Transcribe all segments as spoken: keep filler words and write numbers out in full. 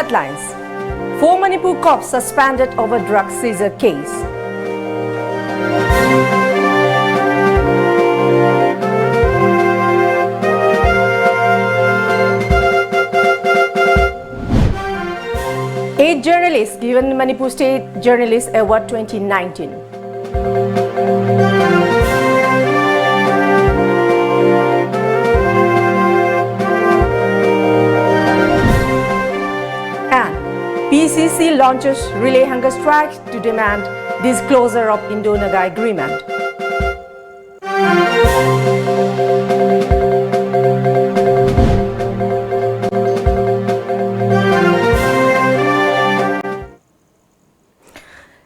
Headlines: Four Manipur cops suspended over drug seizure case. Eight journalists given Manipur State Journalist Award twenty nineteen. And P C C launches relay hunger strike to demand disclosure of Indo-Naga agreement.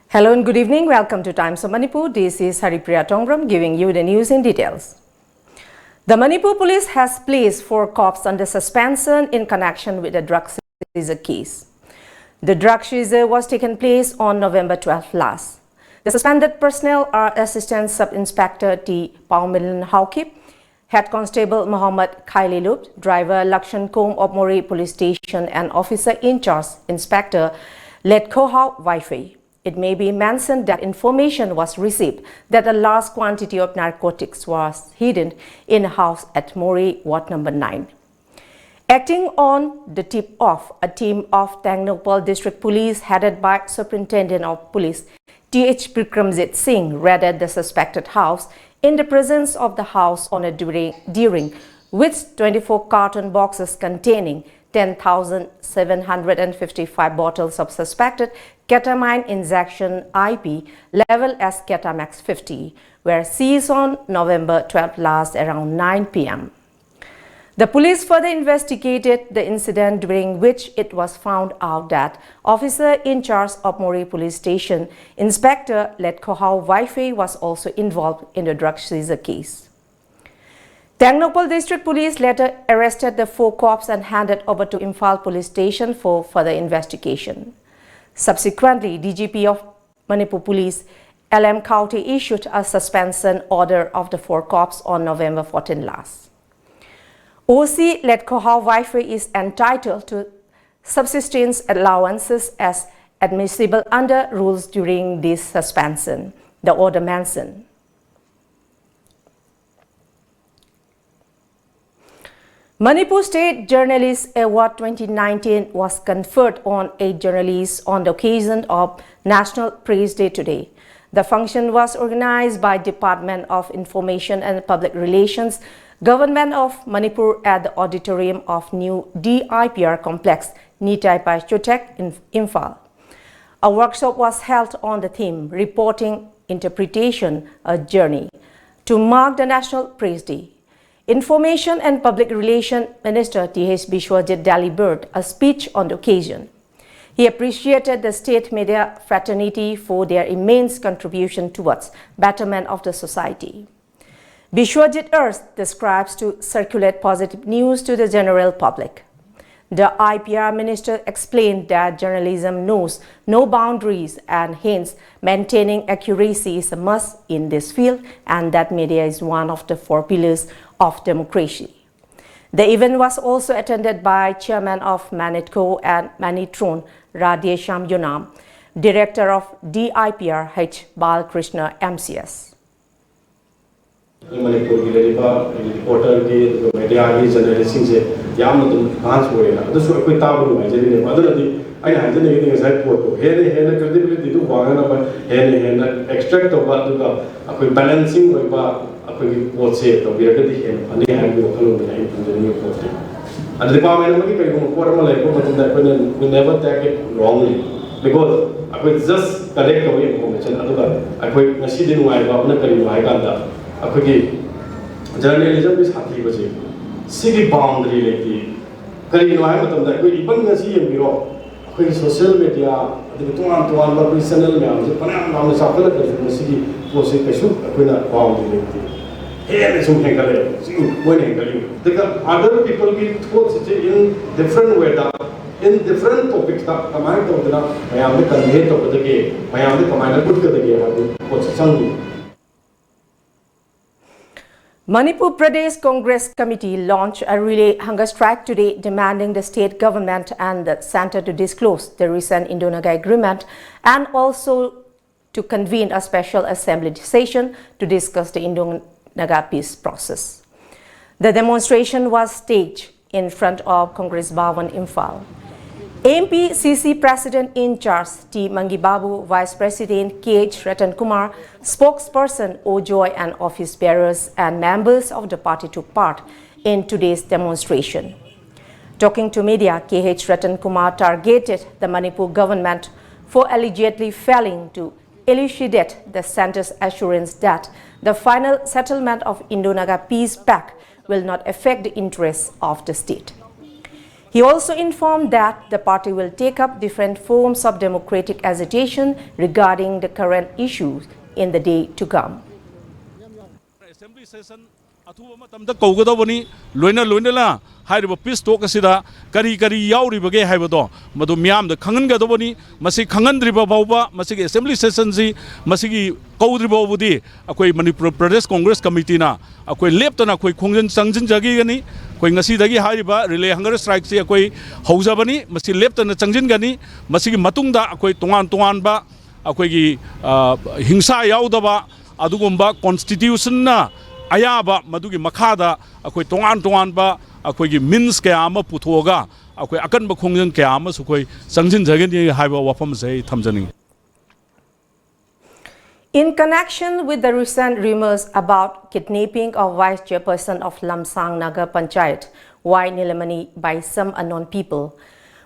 Hello and good evening. Welcome to Times of Manipur. This is Haripriya Tongbram giving you the news in details. The Manipur police has placed four cops under suspension in connection with the drug seizure case. The drug seizure was taken place on November twelfth last. The suspended personnel are Assistant Sub Inspector T Paomilen Haokip, Head Constable Mohammad Khaililup, driver Lakshan Kom of Moreh Police Station, and officer in charge Inspector Letkohao Waifei. It may be mentioned that information was received that a large quantity of narcotics was hidden in a house at Moreh, Ward number nine. Acting on the tip-off, a team of Tengnoupal District Police headed by Superintendent of Police T H Bikramjit Singh raided the suspected house in the presence of the house owner during, during which twenty-four carton boxes containing ten thousand seven hundred fifty-five bottles of suspected ketamine injection I P level as Ketamax fifty were seized on November twelfth last around nine p m. The police further investigated the incident, during which it was found out that officer in charge of Moreh Police Station, Inspector Letkohao Waifei, was also involved in the drug seizure case. Tengnoupal District Police later arrested the four cops and handed over to Imphal Police Station for further investigation. Subsequently, D G P of Manipur Police, L M Khaute, issued a suspension order of the four cops on November fourteenth last. O C Letkohao Waifei is entitled to subsistence allowances as admissible under rules during this suspension, the order mentioned. Manipur State Journalist Award twenty nineteen was conferred on eight journalists on the occasion of National Press Day today. The function was organized by Department of Information and Public Relations, Government of Manipur, at the auditorium of new D I P R complex, Nitai Pai Chotek, in Imphal. A workshop was held on the theme Reporting Interpretation: A Journey to mark the National Press Day. Information and Public Relation Minister T H Biswajit delivered a speech on the occasion. He appreciated the state media fraternity for their immense contribution towards betterment of the society. Biswajit urged the scribes to circulate positive news to the general public. The I P R minister explained that journalism knows no boundaries and hence maintaining accuracy is a must in this field, and that media is one of the four pillars of democracy. The event was also attended by Chairman of Manitco and Manitron, Radhesham Yonam, Director of D I P R H Balkrishna, M C S. ꯑꯩꯈꯣꯏ ꯃꯅꯤꯄꯨꯔꯒꯤ ꯂꯩꯔꯤꯕ ꯑꯩꯈꯣꯏꯒꯤ ꯔꯤꯄꯣꯔꯇꯔꯒꯤ ꯑꯗꯨꯒ ꯃꯦꯗꯤꯌꯥꯒꯤ ꯖꯔꯅꯦꯂꯤꯁꯁꯤꯡꯁꯦ ꯌꯥꯝꯅ ꯑꯗꯨꯝ advance ꯑꯣꯏꯌꯦꯅ ꯑꯗꯨꯁꯨ ꯑꯩꯈꯣꯏ ꯇꯥꯕ ꯅꯨꯡꯉꯥꯏꯖꯔꯤꯅꯦꯕ꯫ ꯑꯗꯨꯅꯗꯤ ꯑꯩꯅ ꯍꯥꯏꯖꯅꯤꯡꯉꯤꯗꯤ ꯉꯁꯥꯏ ꯄꯣꯠꯇꯣ ꯍꯦꯟꯅ ꯍꯦꯟꯅ ꯀ꯭ꯔꯦꯗꯤꯕꯤꯂꯤꯇꯤꯗꯨ ꯋꯥꯡꯅꯅꯕ ꯍꯦꯟꯅ ꯍꯦꯟꯅ ꯑꯦꯛꯁꯇ꯭ꯔꯦꯛ ꯇꯧꯕ ꯑꯗꯨꯒ ꯑꯩꯈꯣꯏ ꯕꯦꯂꯦꯟꯁꯤꯡ ꯑꯣꯏꯕ ꯑꯩꯈꯣꯏꯒꯤ ꯄꯣꯠꯁꯦ ꯇꯧꯕꯤꯔꯒꯗꯤ ꯍꯦꯟꯅ ꯐꯅꯤ ꯍꯥꯏꯕꯒꯤ ꯋꯥꯈꯜꯂꯣꯟꯗꯨꯅ ꯑꯩꯅ ꯊꯝꯖꯅꯤꯡꯉꯤ ꯄꯣꯠꯁꯦ꯫ ꯑꯗꯨ ꯗꯤꯄꯥꯔꯠꯃꯦꯟ ꯑꯃꯒꯤ ꯀꯔꯤꯒꯨꯝꯕ ꯄꯣꯠ ꯑꯃ ꯂꯩꯔꯛꯄ ꯃꯇꯝꯗ ꯑꯩꯈꯣꯏꯅ we never take it wrongly, because ꯑꯩꯈꯣꯏ ꯖꯁ ꯀꯂꯦꯛ ꯇꯧꯕ ꯏꯟꯐꯣꯔꯃꯦꯁꯟ ꯑꯗꯨꯒ ꯑꯩꯈꯣꯏ ꯉꯁꯤꯗꯤ ꯅꯨꯡꯉꯥꯏꯕ ꯑꯃꯅ ꯀꯔꯤꯅꯣ ꯍꯥꯏ ꯀꯥꯟꯗ ꯑꯩꯈꯣꯏꯒꯤ ꯖꯔꯅꯦꯂꯤꯖꯝꯒꯤ ꯁꯥꯊꯤꯕꯁꯦ ꯁꯤꯒꯤ ꯕꯥꯎꯟꯗꯔꯤ ꯂꯩꯇꯦ꯫ ꯀꯔꯤꯒꯤꯅꯣ ꯍꯥꯏꯕ ꯃꯇꯝꯗ ꯑꯩꯈꯣꯏ ꯏꯚꯟ ꯉꯁꯤ ꯌꯦꯡꯕꯤꯔꯣ, ꯑꯩꯈꯣꯏꯒꯤ ꯁꯣꯁꯤꯌꯦꯜ ꯃꯦꯗꯤꯌꯥ ꯑꯗꯒꯤ ꯇꯣꯉꯥꯟ ꯇꯣꯉꯥꯟꯕ ꯑꯩꯈꯣꯏ ꯆꯦꯅꯦꯜ ꯃꯌꯥꯝꯁꯦ ꯐꯅꯌꯥꯝ ꯌꯥꯝꯅ ꯆꯥꯎꯈꯠꯂꯛꯄꯁꯨ ꯃꯁꯤꯒꯤ ꯄꯣꯠꯁꯤ ꯀꯩꯁꯨ ꯑꯩꯈꯣꯏꯅ ꯕꯥꯎꯟꯗꯔꯤ ꯂꯩꯇꯦ꯫ ꯍꯦꯟꯅ ꯁꯨꯝ ꯍꯦꯟꯒꯠꯂꯛꯑꯦ ꯁꯤ ꯃꯣꯏꯅ ꯍꯦꯟꯒꯠꯂꯤꯕ꯫ ꯑꯗꯨꯒ ꯑꯗꯔ ꯄꯤꯄꯜꯒꯤ ꯊꯣꯠꯁꯤꯁꯦ ꯏꯟ ꯗꯤꯐ꯭ꯔꯦꯟ ꯋꯦꯗ, ꯏꯟ ꯗꯤꯐ꯭ꯔꯦꯟ ꯇꯣꯄꯤꯛꯁꯇ ꯀꯃꯥꯏꯅ ꯇꯧꯗꯅ ꯃꯌꯥꯝꯗ ꯀꯟꯚꯦ ꯇꯧꯒꯗꯒꯦ, ꯃꯌꯥꯝꯗ ꯀꯃꯥꯏꯅ ꯎꯠꯀꯗꯒꯦ ꯍꯥꯏꯕ ꯄꯣꯠꯁꯤ ꯆꯪꯉꯤ꯫ Manipur Pradesh Congress Committee launched a relay hunger strike today, demanding the state government and the center to disclose the recent Indo-Naga agreement and also to convene a special assembly session to discuss the Indo-Naga peace process. The demonstration was staged in front of Congress Bhawan, Imphal. M P C C President in charge T Mangi Babu, Vice President K H Ratan Kumar, spokesperson O Joy, and office bearers and members of the party took part in today's demonstration. Talking to media, K H Ratan Kumar targeted the Manipur government for allegedly failing to elucidate the center's assurance that the final settlement of Indo-Naga Peace Pact will not affect the interests of the state. He also informed that the party will take up different forms of democratic agitation regarding the current issues in the day to come. Assembly session ꯑꯊꯨꯕ ꯃꯇꯝꯗ ꯀꯧꯒꯗꯧꯕꯅꯤ꯫ ꯂꯣꯏꯅ ꯂꯣꯏꯅꯅ ꯍꯥꯏꯔꯤꯕ peace talk ꯑꯁꯤꯗ ꯀꯔꯤ ꯀꯔꯤ ꯌꯥꯎꯔꯤꯕꯒꯦ ꯍꯥꯏꯕꯗꯣ ꯃꯗꯨ ꯃꯤꯌꯥꯝꯗ ꯈꯪꯍꯟꯒꯗꯧꯕꯅꯤ꯫ ꯃꯁꯤ ꯈꯪꯍꯟꯗ꯭ꯔꯤꯕ ꯐꯥꯎꯕ ꯃꯁꯤꯒꯤ assembly sessionꯁꯤ ꯃꯁꯤꯒꯤ ꯀꯧꯗ꯭ꯔꯤ ꯐꯥꯎꯕꯗꯤ ꯑꯩꯈꯣꯏ ꯃꯅꯤꯄꯨꯔ ꯄ꯭ꯔꯗꯦꯁ ꯀꯣꯡꯒ꯭ꯔꯦꯁ ꯀꯃꯤꯇꯤꯅ ꯑꯩꯈꯣꯏ ꯂꯦꯞꯇꯅ ꯑꯩꯈꯣꯏ ꯈꯣꯡꯖꯪ ꯆꯪꯁꯤꯟꯖꯈꯤꯒꯅꯤ꯫ ꯑꯩꯈꯣꯏ ꯉꯁꯤꯗꯒꯤ ꯍꯥꯏꯔꯤꯕ relay hunger strikeꯁꯤ ꯑꯩꯈꯣꯏ ꯍꯧꯖꯕꯅꯤ꯫ ꯃꯁꯤ ꯂꯦꯞꯇꯅ ꯆꯪꯁꯤꯟꯒꯅꯤ꯫ ꯃꯁꯤꯒꯤ ꯃꯇꯨꯡꯗ ꯑꯩꯈꯣꯏ ꯇꯣꯉꯥꯟ ꯇꯣꯉꯥꯟꯕ ꯑꯩꯈꯣꯏꯒꯤ ꯍꯤꯡꯁꯥ ꯌꯥꯎꯗꯕ ꯑꯗꯨꯒꯨꯝꯕ constitutionꯅ ꯑꯌꯥꯕ ꯃꯗꯨꯒꯤ ꯃꯈꯥꯗ ꯑꯩꯈꯣꯏ ꯇꯣꯉꯥꯟ ꯇꯣꯉꯥꯟꯕ ꯑꯩꯈꯣꯏꯒꯤ means ꯀꯌꯥ ꯑꯃ ꯄꯨꯊꯣꯛꯑꯒ ꯑꯩꯈꯣꯏ ꯑꯀꯟꯕ ꯈꯣꯡꯖꯪ ꯀꯌꯥ ꯑꯃꯁꯨ ꯑꯩꯈꯣꯏ ꯆꯪꯁꯤꯟꯖꯒꯅꯤ ꯍꯥꯏꯕ ꯋꯥꯐꯝ ꯑꯁꯦ ꯑꯩ ꯊꯝꯖꯅꯤꯡꯏ꯫ In connection with the recent rumors about kidnapping of Vice Chairperson of Lamsang Naga Panchayat, Y Nilamani, by some unknown people,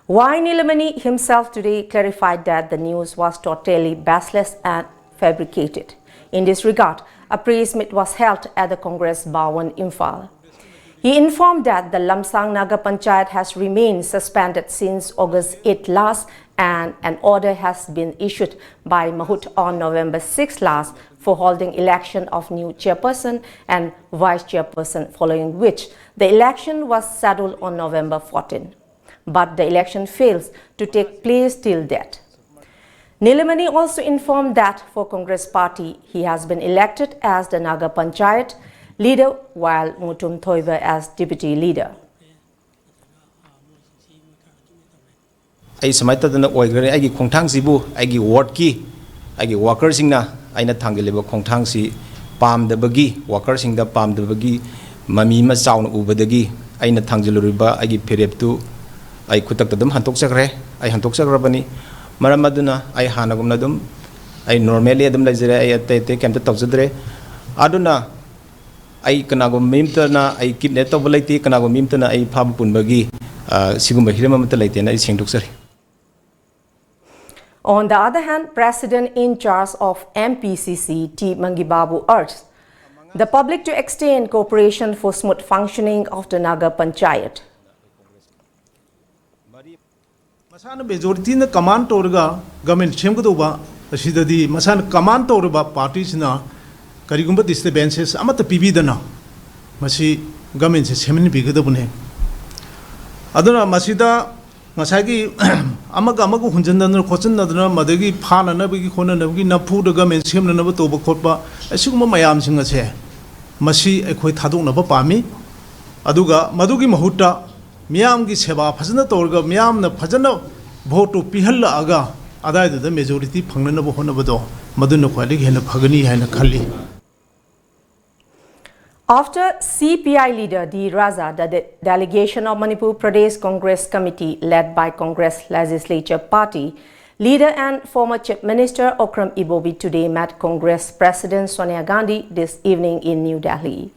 Y Nilamani himself today clarified that the news was totally baseless and fabricated. In this regard, a press meet was held at the Congress Bhawan, Imphal. He informed that the Lamsang Naga Panchayat has remained suspended since August eight last, and an order has been issued by Mahut on November six last for holding election of new chairperson and vice chairperson, following which the election was scheduled on November fourteen. But the election fails to take place till date. Nilamani also informed that for Congress party, he has been elected as the Naga Panchayat leader, while Mutum Thoiba as deputy leader. ꯑꯩ ꯁꯨꯃꯥꯏꯅ ꯇꯧꯗꯅ ꯑꯣꯏꯈ꯭ꯔꯦ꯫ ꯑꯩꯒꯤ ꯈꯣꯡꯊꯥꯡꯁꯤꯕꯨ ꯑꯩꯒꯤ ꯋꯥꯔꯗꯀꯤ, ꯑꯩꯒꯤ ꯋꯥꯀꯔꯁꯤꯡꯅ ꯑꯩꯅ ꯊꯥꯡꯖꯤꯜꯂꯤꯕ ꯈꯣꯡꯊꯥꯡꯁꯤ ꯄꯥꯝꯗꯕꯒꯤ, ꯋꯥꯀꯔꯁꯤꯡꯗ ꯄꯥꯝꯗꯕꯒꯤ ꯃꯃꯤ ꯑꯃ ꯆꯥꯎꯅ ꯎꯕꯗꯒꯤ ꯑꯩꯅ ꯊꯥꯡꯖꯤꯜꯂꯨꯔꯤꯕ ꯑꯩꯒꯤ ꯐꯤꯔꯦꯞꯇꯨ ꯑꯩ ꯈꯨꯗꯛꯇ ꯑꯗꯨꯝ ꯍꯟꯗꯣꯛꯆꯈ꯭ꯔꯦ꯫ ꯑꯩ ꯍꯟꯗꯣꯛꯆꯈ꯭ꯔꯕꯅꯤ꯫ ꯃꯔꯝ ꯑꯗꯨꯅ ꯑꯩ ꯍꯥꯟꯅꯒꯨꯝꯅ ꯑꯗꯨꯝ ꯑꯩ normally ꯑꯗꯨꯝ ꯂꯩꯖꯔꯦ꯫ ꯑꯩ ꯑꯇꯩ ꯑꯇꯩ ꯀꯩꯝꯇ ꯇꯧꯖꯗ꯭ꯔꯦ꯫ ꯑꯗꯨꯅ ꯑꯩ ꯀꯅꯥꯒꯨꯝꯕ ꯃꯤ ꯑꯃꯠꯇꯅ ꯑꯩ kidnap ꯇꯧꯕ ꯂꯩꯇꯦ, ꯀꯅꯥꯒꯨꯝꯕ ꯃꯤ ꯑꯃꯠꯇꯅ ꯑꯩ ꯐꯥꯕ ꯄꯨꯟꯕꯒꯤ, ꯑ, ꯁꯤꯒꯨꯝꯕ ꯍꯤꯔꯝ ꯑꯃꯠꯇ ꯂꯩꯇꯦꯅ ꯑꯩ ꯁꯦꯡꯗꯣꯛꯆꯔꯤ꯫ On the other hand, President in charge of M P C C, T Mangi Babu, urged the public to extend cooperation for smooth functioning of the Naga Panchayat. ꯃꯁꯥꯅ majorityꯅ command ꯇꯧꯔꯒ government ꯁꯦꯝꯒꯗꯧꯕ ꯑꯁꯤꯗꯗꯤ ꯃꯁꯥꯅ command ꯇꯧꯔꯕ partyꯁꯤꯅ ꯀꯔꯤꯒꯨꯝꯕ disturbances ꯑꯃꯠꯇ ꯄꯤꯕꯤꯗꯅ ꯃꯁꯤ governmentꯁꯦ ꯁꯦꯝꯍꯟꯕꯤꯒꯗꯕꯅꯦ꯫ ꯑꯗꯨꯅ ꯃꯁꯤꯗ ꯉꯁꯥꯏꯒꯤ ꯑꯃꯒ ꯑꯃꯒ ꯍꯨꯟꯖꯤꯟꯅꯗꯅ ꯈꯣꯠꯆꯤꯟꯅꯗꯅ ꯃꯗꯒꯤ ꯐꯥꯅꯅꯕꯒꯤ ꯈꯣꯠꯅꯅꯕꯒꯤ ꯅꯝꯐꯨꯗ government ꯁꯦꯝꯅꯅꯕ ꯇꯧꯕ ꯈꯣꯠꯄ ꯑꯁꯤꯒꯨꯝꯕ ꯃꯌꯥꯝꯁꯤꯡ ꯑꯁꯦ ꯃꯁꯤ ꯑꯩꯈꯣꯏ ꯊꯥꯗꯣꯛꯅꯕ ꯄꯥꯝꯃꯤ꯫ ꯑꯗꯨꯒ ꯃꯗꯨꯒꯤ ꯃꯍꯨꯠꯇ ꯃꯤꯌꯥꯝꯒꯤ ꯁꯦꯕꯥ ꯐꯖꯅ ꯇꯧꯔꯒ ꯃꯤꯌꯥꯝꯅ ꯐꯖꯅ voteꯇꯨ ꯄꯤꯍꯜꯂꯛꯑꯒ ꯑꯗꯥꯏꯗꯨꯗ majority ꯐꯪꯅꯅꯕ ꯍꯣꯠꯅꯕꯗꯣ ꯃꯗꯨꯅ ꯈ꯭ꯋꯥꯏꯗꯒꯤ ꯍꯦꯟꯅ ꯐꯒꯅꯤ ꯍꯥꯏꯅ ꯈꯜꯂꯤ꯫ After C P I leader D Raja, the de- delegation of Manipur Pradesh Congress Committee, led by Congress Legislature Party leader and former Chief Minister Okram Ibobi, today met Congress President Sonia Gandhi this evening in New Delhi.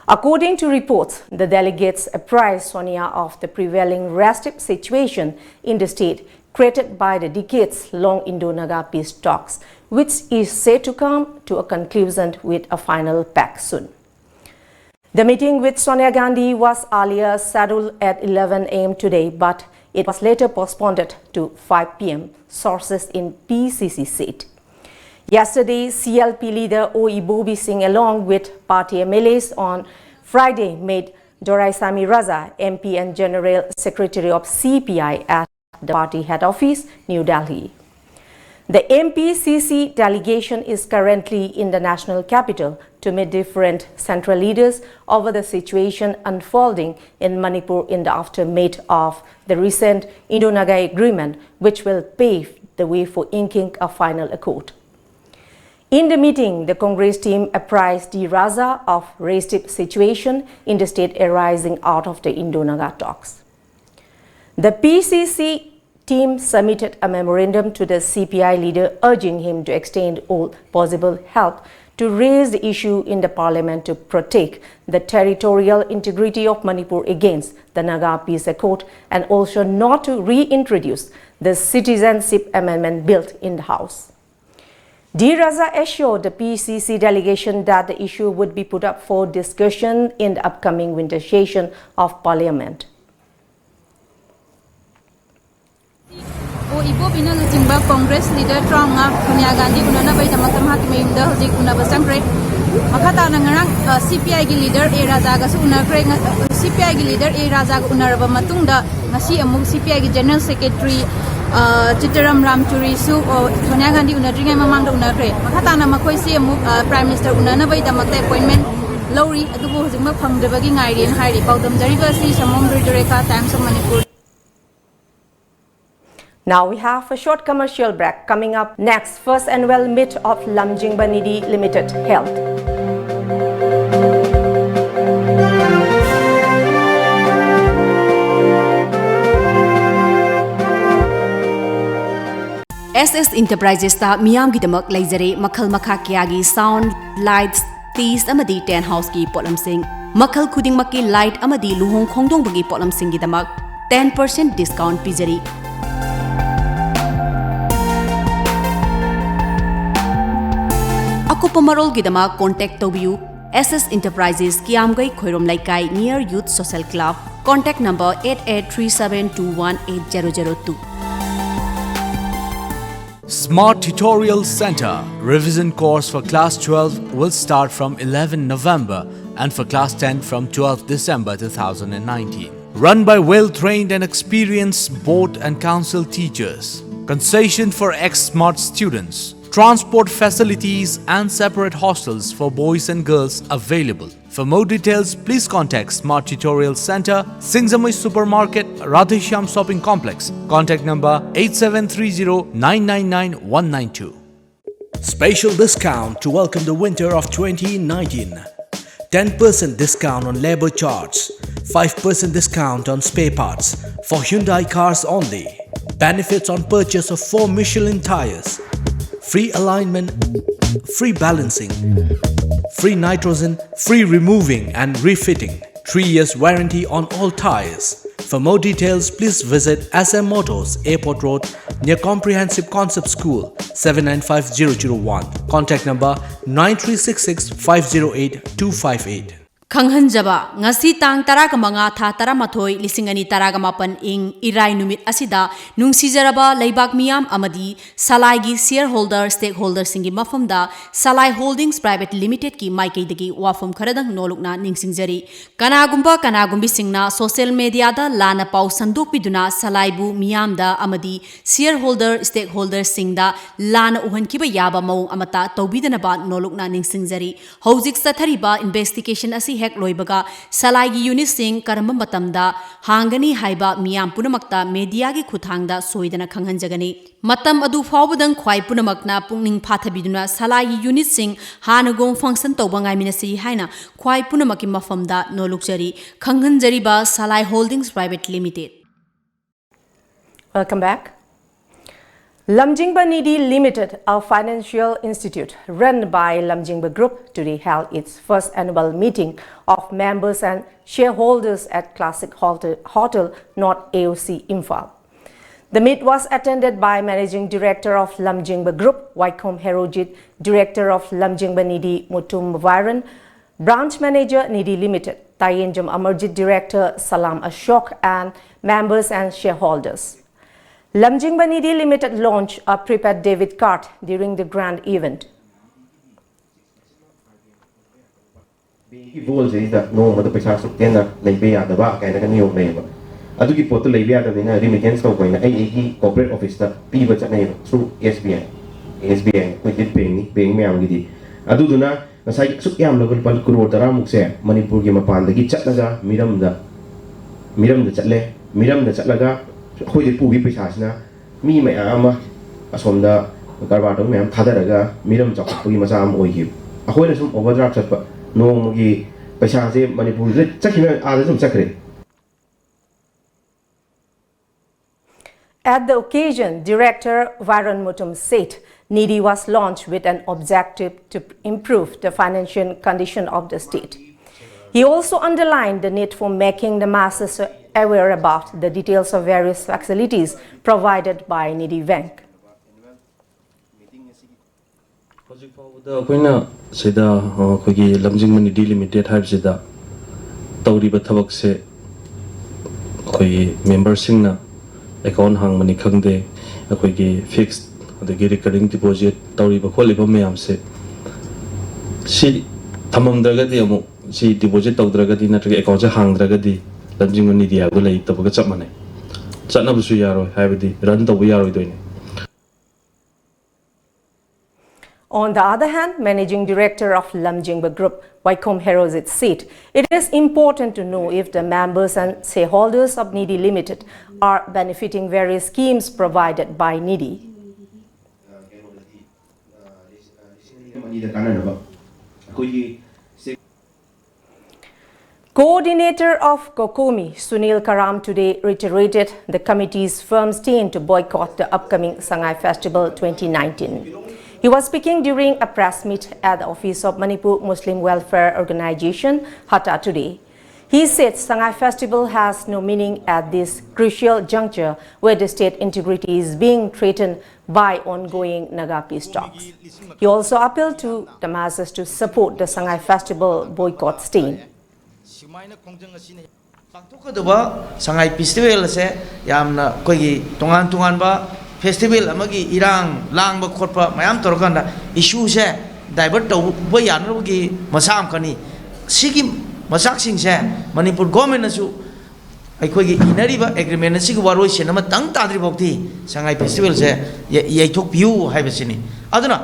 According to reports, the delegates apprised Sonia of the prevailing restive situation in the state created by the decades-long Indo-Naga peace talks, which is set to come to a conclusion with a final pact soon. The meeting with Sonia Gandhi was earlier scheduled at eleven a m today, but it was later postponed to five p m, sources in P C C said. Yesterday, C L P leader O Ibobi Singh, along with party M L As, on Friday made Doraisamy Raja, M P and General Secretary of C P I, at the party head office, New Delhi. The M P C C delegation is currently in the national capital to meet different central leaders over the situation unfolding in Manipur in the aftermath of the recent Indo-Naga agreement, which will pave the way for inking a final accord. In the meeting, the Congress team apprised D Raja of raised situation in the state arising out of the Indo-Naga talks. The P C C team submitted a memorandum to the C P I leader urging him to extend all possible help to raise the issue in the parliament to protect the territorial integrity of Manipur against the Naga Peace Accord and also not to reintroduce the Citizenship Amendment Bill in the House. D Raja assured the P C C delegation that the issue would be put up for discussion in the upcoming winter session of parliament. ꯑꯣ ꯏꯕꯣꯕꯤꯅ ꯂꯨꯆꯤꯡꯕ Congress leader ꯇꯔꯥꯃꯉꯥ ꯁꯣꯅꯤꯌꯥ ꯒꯥꯟꯙꯤ ꯎꯅꯅꯕꯒꯤꯗꯃꯛꯇ ꯃꯍꯥꯛꯀꯤ ꯃꯌꯨꯝꯗ ꯍꯧꯖꯤꯛ ꯎꯅꯕ ꯆꯪꯈ꯭ꯔꯦ꯫ ꯃꯈꯥ ꯇꯥꯅ ꯉꯔꯥꯡ ꯁꯤ ꯄꯤ ꯑꯥꯏꯒꯤ ꯂꯤꯗꯔ ꯑꯦ ꯔꯥꯖꯥꯒꯁꯨ ꯎꯅꯈ꯭ꯔꯦ꯫ ꯁꯤ ꯄꯤ ꯑꯥꯏꯒꯤ ꯂꯤꯗꯔ ꯑꯦ ꯔꯥꯖꯥꯒ ꯎꯅꯔꯕ ꯃꯇꯨꯡꯗ ꯉꯁꯤ ꯑꯃꯨꯛ ꯁꯤ ꯄꯤ ꯑꯥꯏꯒꯤ ꯖꯦꯅꯔꯦꯜ ꯁꯦꯀ꯭ꯔꯦꯇꯔꯤ ꯆꯤꯇꯔꯝ ꯔꯥꯝꯆꯨꯔꯤꯁꯨ ꯁꯣꯅꯤꯌꯥ ꯒꯥꯟꯙꯤ ꯎꯅꯗ꯭ꯔꯤꯉꯩ ꯃꯃꯥꯡꯗ ꯎꯅꯈ꯭ꯔꯦ꯫ ꯃꯈꯥ ꯇꯥꯅ ꯃꯈꯣꯏꯁꯤ ꯑꯃꯨꯛ ꯄ꯭ꯔꯥꯏꯝ ꯃꯤꯅꯤꯁꯇꯔ ꯎꯅꯅꯕꯒꯤꯗꯃꯛꯇ ꯑꯦꯄꯣꯏꯟꯃꯦꯟ ꯂꯧꯔꯤ, ꯑꯗꯨꯕꯨ ꯍꯧꯖꯤꯛꯃꯛ ꯐꯪꯗ꯭ꯔꯕꯒꯤ ꯉꯥꯏꯔꯤꯅ ꯍꯥꯏꯔꯤ꯫ ꯄꯥꯎꯗꯝꯖꯔꯤꯕ ꯑꯁꯤ ꯁꯃꯣꯝ ꯔꯤꯗꯨꯔꯦꯀꯥ, Times of Manipur꯫ Now we have a short commercial break. Coming up next, first annual meet of Lamjingba Nidhi Limited held. ꯑꯦꯁ ꯑꯦꯁ ꯏꯟꯇꯔꯄ꯭ꯔꯥꯏꯖꯦꯁꯇ ꯃꯤꯌꯥꯝꯒꯤꯗꯃꯛ ꯂꯩꯖꯔꯦ ꯃꯈꯜ ꯃꯈꯥ ꯀꯌꯥꯒꯤ ꯁꯥꯎꯟ, ꯂꯥꯏꯠꯁ, ꯇꯤꯁ ꯑꯃꯗꯤ ꯇꯦꯟ ꯍꯥꯎꯁꯀꯤ ꯄꯣꯠꯂꯝꯁꯤꯡ꯫ ꯃꯈꯜ ꯈꯨꯗꯤꯡꯃꯛꯀꯤ ꯂꯥꯏꯠ ꯑꯃꯗꯤ ꯂꯨꯍꯣꯡ ꯈꯣꯡꯗꯣꯡꯕꯒꯤ ꯄꯣꯠꯂꯝꯁꯤꯡꯒꯤꯗꯃꯛ ꯇꯦꯟ ꯄꯔꯁꯦꯟ ꯗꯤꯁꯀꯥꯎꯟꯠ ꯄꯤꯖꯔꯤ꯫ ꯑꯀꯨꯞꯄ ꯃꯔꯣꯜꯒꯤꯗꯃꯛ ꯀꯣꯟꯇꯦꯛ ꯇꯧꯕꯤꯌꯨ꯫ ꯑꯦꯁ ꯑꯦꯁ ꯏꯟꯇꯔꯄ꯭ꯔꯥꯏꯖꯦꯁ, ꯀꯤꯌꯥꯝꯒꯩ ꯈꯣꯏꯔꯣꯝ ꯂꯩꯀꯥꯏ, near Youth Social Club, contact number eight eight three seven two one eight zero zero two. Smart Tutorial Center. Revision course for class twelve will start from eleven November and for class ten from twelfth December two thousand nineteen. Run by well trained and experienced board and council teachers. Concession for ex-smart students. Transport facilities and separate hostels for boys and girls available. For more details, please contact Smart Tutorial Center, Singjamui Supermarket, Radheshyam Shopping Complex. Contact number eight seven three zero nine nine nine one nine two. Special discount to welcome the winter of twenty nineteen. Ten percent discount on labor charge, five percent discount on spare parts for Hyundai cars only. Benefits on purchase of four Michelin tires: free alignment, free balancing, free nitrogen, free removing and refitting. Three years warranty on all tires. For more details, please visit S M Motors, Airport Road, near Comprehensive Concept School, seven nine five zero zero one. Contact number nine three six six five zero eight two five eight. ꯈꯪꯍꯟꯖꯕ, ꯉꯁꯤ ꯇꯥꯡ ꯇꯔꯥꯃꯉꯥ, ꯊꯥ ꯇꯔꯥꯃꯥꯊꯣꯏ, ꯂꯤꯁꯤꯡ ꯑꯅꯤ ꯇꯔꯥꯃꯥꯄꯟ ꯏꯪ ꯏꯔꯥꯏ ꯅꯨꯃꯤꯠ ꯑꯁꯤꯗ ꯅꯨꯡꯁꯤꯖꯔꯕ ꯂꯩꯕꯥꯛ ꯃꯤꯌꯥꯝ ꯑꯃꯗꯤ ꯁꯂꯥꯏꯒꯤ shareholder, stakeholderꯁꯤꯡꯒꯤ ꯃꯐꯝꯗ ꯁꯂꯥꯏ Holdings Private Limitedꯀꯤ ꯃꯥꯏꯀꯩꯗꯒꯤ ꯋꯥꯐꯝ ꯈꯔꯗꯪ ꯅꯣꯂꯨꯛꯅ ꯅꯤꯡꯁꯤꯡꯖꯔꯤ꯫ ꯀꯅꯥꯒꯨꯝꯕ ꯀꯅꯥꯒꯨꯝꯕꯤꯁꯤꯡꯅ social mediaꯗ ꯂꯥꯟꯅ ꯄꯥꯎ ꯁꯟꯗꯣꯛꯄꯤꯗꯨꯅ ꯁꯂꯥꯏꯕꯨ ꯃꯤꯌꯥꯝꯗ ꯑꯃꯗꯤ shareholder, stakeholderꯁꯤꯡꯗ ꯂꯥꯟꯅ ꯎꯍꯟꯈꯤꯕ ꯌꯥꯕ ꯃꯑꯣꯡ ꯑꯃꯠꯇ ꯇꯧꯕꯤꯗꯅꯕ ꯅꯣꯂꯨꯛꯅ ꯅꯤꯡꯁꯤꯡꯖꯔꯤ꯫ ꯍꯧꯖꯤꯛ ꯆꯠꯊꯔꯤꯕ investigation ꯑꯁꯤ ꯍꯦꯛ ꯂꯣꯏꯕꯒ ꯁꯂꯥꯏꯒꯤ unitꯁꯤꯡ ꯀꯔꯝꯕ ꯃꯇꯝꯗ ꯍꯥꯡꯒꯅꯤ ꯍꯥꯏꯕ ꯃꯤꯌꯥꯝ ꯄꯨꯝꯅꯃꯛꯇ mediaꯒꯤ ꯈꯨꯠꯊꯥꯡꯗ ꯁꯣꯏꯗꯅ ꯈꯪꯍꯟꯖꯒꯅꯤ꯫ ꯃꯇꯝ ꯑꯗꯨ ꯐꯥꯎꯕꯗꯪ ꯈ꯭ꯋꯥꯏ ꯄꯨꯝꯅꯃꯛꯅ ꯄꯨꯛꯅꯤꯡ ꯐꯥꯊꯕꯤꯗꯨꯅ ꯁꯂꯥꯏꯒꯤ unitꯁꯤꯡ ꯍꯥꯟꯅꯒꯨꯝ function ꯇꯧꯕ ꯉꯥꯏꯃꯤꯟꯅꯁꯤ ꯍꯥꯏꯅ ꯈ꯭ꯋꯥꯏ ꯄꯨꯝꯅꯃꯛꯀꯤ ꯃꯐꯝꯗ ꯅꯣꯂꯨꯛꯆꯔꯤ꯫ ꯈꯪꯍꯟꯖꯔꯤꯕ, ꯁꯂꯥꯏ Holdings Private Limited꯫ Welcome back. Lamjingba Nidhi Limited, a financial institute run by Lamjingba Group, today held its first annual meeting of members and shareholders at Classic Hotel, Hotel North A O C, Imphal. The meet was attended by Managing Director of Lamjingba Group, Waikhom Herojit, Director of Lamjingba Nidhi, Mutum Viren, Branch Manager, Nidhi Limited, Tayenjam Amarjit, Director, Salam Ashok, and members and shareholders. Lamjingba Nidhi Limited launched a prepaid debit card during the grand event. ꯕꯦꯡꯀꯤ ꯕꯣꯜꯁꯤꯗ ꯅꯣꯡꯃꯗ ꯄꯩꯁꯥ ꯑꯁꯨꯛ ꯍꯦꯟꯅ ꯂꯩꯕ ꯌꯥꯗꯕ ꯀꯥꯏꯅꯒ ꯅꯤꯌꯣꯝ ꯂꯩꯌꯦꯕ꯫ ꯑꯗꯨꯒꯤ ꯄꯣꯠꯇꯨ ꯂꯩꯕ ꯌꯥꯗꯕꯅꯤꯅ ꯔꯤꯃꯤꯇꯦꯟꯁ ꯇꯧꯕ ꯍꯥꯏꯅ ꯑꯩ ꯑꯩꯒꯤ ꯀꯣꯔꯄꯣꯔꯦꯠ ꯑꯣꯐꯤꯁꯇ ꯄꯤꯕ ꯆꯠꯅꯩꯌꯦꯕ, ꯊ꯭ꯔꯨ ꯑꯦꯁ ꯕꯤ ꯑꯥꯏ꯫ ꯑꯦꯁ ꯕꯤ ꯑꯥꯏ ꯑꯩꯈꯣꯏꯗꯤ ꯕꯦꯡꯅꯤ, ꯕꯦꯡ ꯃꯌꯥꯝꯒꯤꯗꯤ꯫ ꯑꯗꯨꯗꯨꯅ ꯉꯁꯥꯏꯒꯤ ꯑꯁꯨꯛ ꯌꯥꯝꯂꯕ ꯂꯨꯄꯥ ꯀ꯭ꯔꯣꯔ ꯇꯔꯥꯃꯨꯛꯁꯦ ꯃꯅꯤꯄꯨꯔꯒꯤ ꯃꯄꯥꯟꯗꯒꯤ ꯆꯠꯂꯒ ꯃꯤꯔꯝꯗ, ꯃꯤꯔꯝꯗ ꯆꯠꯂꯦ꯫ ꯃꯤꯔꯝꯗ ꯆꯠꯂꯒ ꯑꯩꯈꯣꯏꯗ ꯄꯨꯈꯤ ꯄꯩꯁꯥꯁꯤꯅ ꯃꯤ ꯃꯌꯥꯝ ꯑꯃ ꯑꯁꯣꯝꯗ ꯀꯔꯕꯥꯔ ꯇꯧꯕ ꯃꯌꯥꯝ ꯊꯥꯗꯔꯒ ꯃꯤꯔꯝ ꯆꯥꯎꯈꯠꯄꯒꯤ ꯃꯆꯥ ꯑꯃ ꯑꯣꯏꯈꯤꯕ꯫ ꯑꯩꯈꯣꯏꯅ ꯁꯨꯝ ꯑꯣꯚꯔꯗ꯭ꯔꯥꯐ ꯆꯠꯄ, ꯅꯣꯡꯃꯒꯤ ꯄꯩꯁꯥꯁꯦ ꯃꯅꯤꯄꯨꯔꯗ ꯆꯠꯈꯤꯕ ꯑꯥꯗ ꯁꯨꯝ ꯆꯠꯈ꯭ꯔꯦ꯫ At the occasion, Director Varun Mutum said NIDHI was launched with an objective to improve the financial condition of the state. He also underlined the need for making the masses aware about the details of various facilities provided by NIDHI Bank. ꯍꯧꯖꯤꯛ ꯐꯥꯎꯕꯗ ꯑꯩꯈꯣꯏꯅ ꯁꯤꯗ ꯑꯩꯈꯣꯏꯒꯤ ꯂꯝꯖꯤꯡꯕ Nidhi limited ꯍꯥꯏꯕꯁꯤꯗ ꯇꯧꯔꯤꯕ ꯊꯕꯛꯁꯦ ꯑꯩꯈꯣꯏꯒꯤ ꯃꯦꯝꯕꯔꯁꯤꯡꯅ ꯑꯦꯀꯥꯎꯟ ꯍꯥꯡꯕꯅꯤ ꯈꯪꯗꯦ, ꯑꯩꯈꯣꯏꯒꯤ ꯐꯤꯛꯁ ꯑꯗꯒꯤ ꯔꯤꯀꯔꯤꯡ ꯗꯤꯄꯣꯖꯤꯠ ꯇꯧꯔꯤꯕ ꯈꯣꯠꯂꯤꯕ ꯃꯌꯥꯝꯁꯦ ꯁꯤ ꯊꯝꯃꯝꯗ꯭ꯔꯒꯗꯤ, ꯑꯃꯨꯛ ꯁꯤ ꯗꯤꯄꯣꯖꯤꯠ ꯇꯧꯗ꯭ꯔꯒꯗꯤ ꯅꯠꯇ꯭ꯔꯒ ꯑꯦꯀꯥꯎꯟꯁꯦ ꯍꯥꯡꯗ꯭ꯔꯒꯗꯤ ꯂꯝꯖꯤꯡꯕ ꯅꯤꯙꯤ ꯍꯥꯏꯕꯗꯣ ꯂꯩꯇꯕꯒ ꯆꯞ ꯃꯥꯟꯅꯩ꯫ ꯆꯠꯅꯕꯁꯨ ꯌꯥꯔꯣꯏ, ꯍꯥꯏꯕꯗꯤ ꯔꯟ ꯇꯧꯕ ꯌꯥꯔꯣꯏꯗꯣꯏꯅꯤ꯫ On the other hand, Managing Director of Lamjingba Group, Waikhom Herojit, said it is important to know if the members and shareholders of NIDHI Limited are benefiting various schemes provided by NIDHI. Coordinator of COCOMI, Sunil Karam, today reiterated the committee's firm stance to boycott the upcoming Sangai Festival twenty nineteen. He was speaking during a press meet at the office of Manipur Muslim Welfare Organization, HATA, today. He said Sangai Festival has no meaning at this crucial juncture where the state integrity is being threatened by ongoing Naga peace talks. He also appealed to the masses to support the Sangai Festival boycott stance. ꯄꯥꯡꯊꯣꯛꯀꯗꯕ ꯁꯉꯥꯏ festival ꯑꯁꯦ ꯌꯥꯝꯅ ꯑꯩꯈꯣꯏꯒꯤ ꯇꯣꯉꯥꯟ ꯇꯣꯉꯥꯟꯕ festival ꯑꯃꯒꯤ ꯏꯔꯥꯡ ꯂꯥꯡꯕ ꯈꯣꯠꯄ ꯃꯌꯥꯝ ꯇꯧꯔꯀꯥꯟꯗ ꯏꯁꯨꯁꯦ ꯗꯥꯏꯚꯔꯠ ꯇꯧꯕ ꯌꯥꯅꯕꯒꯤ ꯃꯆꯥꯛ ꯑꯃꯈꯛꯅꯤ꯫ ꯁꯤꯒꯤ ꯃꯆꯥꯛꯁꯤꯡꯁꯦ ꯃꯅꯤꯄꯨꯔ ꯒꯣꯔꯃꯦꯟꯅꯁꯨ ꯑꯩꯈꯣꯏꯒꯤ ꯏꯅꯔꯤꯕ ꯑꯦꯒ꯭ꯔꯤꯃꯦꯟ ꯑꯁꯤꯒꯤ ꯋꯥꯔꯣꯏꯁꯤꯟ ꯑꯃ ꯇꯪ ꯇꯥꯗ꯭ꯔꯤ ꯐꯥꯎꯗꯤ ꯁꯉꯥꯏ ꯐꯦꯁꯇꯤꯚꯦꯜꯁꯦ ꯌꯩ- ꯌꯩꯊꯣꯛꯄꯤꯌꯨ ꯍꯥꯏꯕꯁꯤꯅꯤ꯫ ꯑꯗꯨꯅ